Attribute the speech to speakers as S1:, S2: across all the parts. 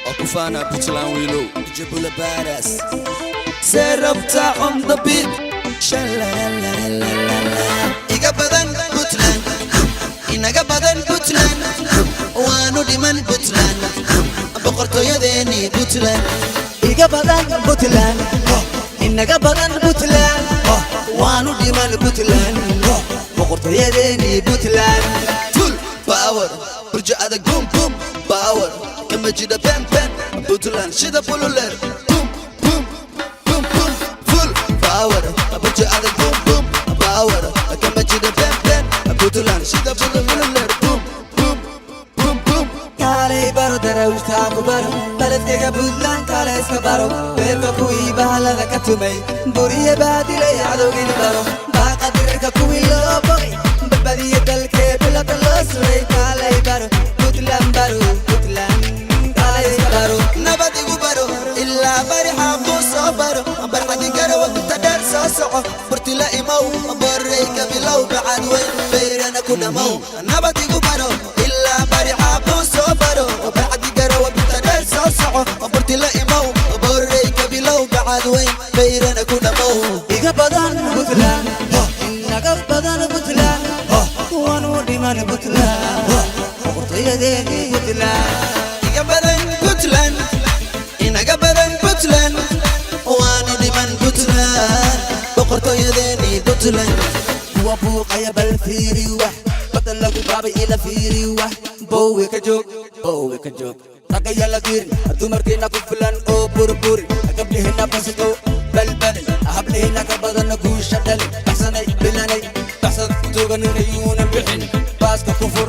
S1: Waa ku faanaa Puntland, wiilow.
S2: Jabula badass. Serabta on the beat. Shalalalalala. Iga badan Puntland, inaga badan Puntland, waanu dhiman Puntland, boqortooyadeeni Puntland.
S3: Iga badan Puntland, inaga badan Puntland, waanu dhiman Puntland, boqortooyadeeni Puntland.
S2: Full power, burjo adag, boom boom power, kama jidha ben ben, Puntland shida bululer, boom boom boom boom. Full power, burjo adag, boom boom power, kama jidha ben ben, Puntland shida bululer, boom boom boom boom.
S3: Kaalay baro darawiishtaa ku baro baledkayga Puntland, kaale iska baro beerka kuwii bahalada ka tumay, buriye baadilay cadowgini baro, baaqa dirirka kuwii loo bogay, badbadiyo dalkee bilada loo suray. Kaalay baro Puntland, baro Puntland, kaale iska baro.
S2: Nabad igu baro ilaa bari xaaquu soo baro, barxadi garawa inta dheer soo soco, burtila imow, boreyka bilow, bacad weyn beyrana ku dhammow. Nabad igu baro ilaa bari xaaquu soo baro, barxadi garawa inta dheer soo soco, burtila imow, boreyka bilow, bacad weyn beyrana ku dhammow.
S3: Iga badan Puntland, inaga badan Puntland, waanu dhiman Puntland, boqortooyadeeni Puntland.
S2: Iga badan Puntland, inaga badan Puntland, waanu dhiman Puntland, boqortooyadeeni Puntland.
S3: Kuwa buuqaya bal fiiri, wax badda lagu baabay ila fiiri, wax boowe ka joog, boowe ka joog. Ragaya la dirin, dumarkiina ku filan oo burburi, gabdhihina basado balbalin, hablihina ka badana guusha dhalin, baxsanay bilanay baxsad tuuganina bixin, baaska ku fur,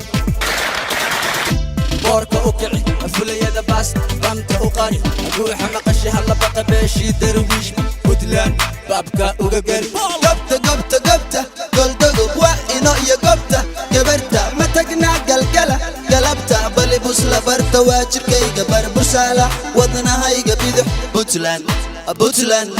S3: boorka u kici, fulayada baas bamta u qari, guuxa maqashi hala baqa, beeshii Darwiish Puntland baabka uga geli.
S2: Gobta, gobta, gobta Goldogob waa ino iyo gobta gabarta ma tagnaa, galgala galabta balibus la barta, waa jirkayga barbursaala, wadnahayga bidix Puntland, Puntland.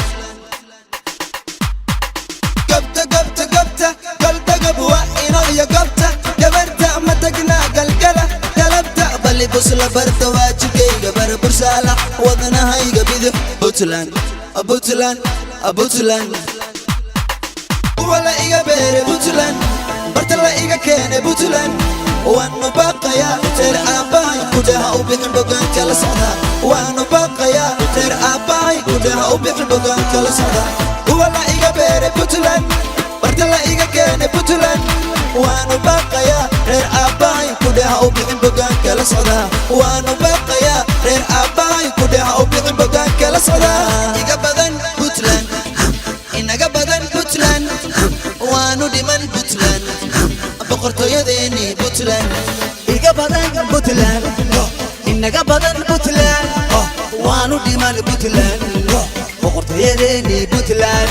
S2: Gobta, gobta, gobta Goldogob waa ino iyo gobta gabarta ma tagnaa, galgala galabta balibus la barta, waa jirkayga barbursaala, wadnahayga bidix Puntland, Puntland, Puntland. Kuwa la iga beere Puntland, barta la iga keene Puntland, waanu baaqayaa reer aabbahay, kudhaha u bixin bogaanka la socdaa. Waanu baaqayaa reer aabbahay, kudhaha u bixin bogaanka la socdaa. Kuwa la iga beere Puntland, barta la iga keene Puntland, waanu baaqayaa reer aabbahay, kudhaha u bixin bogaanka la socdaa. Waanu baaqayaa reer aabbahay, kudhaha u bixin bogaanka la socdaa. Iga badan Puntland, inaga badan Puntland, waanu dhiman Puntland, boqortooyadeeni Puntland.
S3: Iga badan Puntland, inaga badan Puntland, waanu dhiman Puntland, boqortooyadeeni Puntland.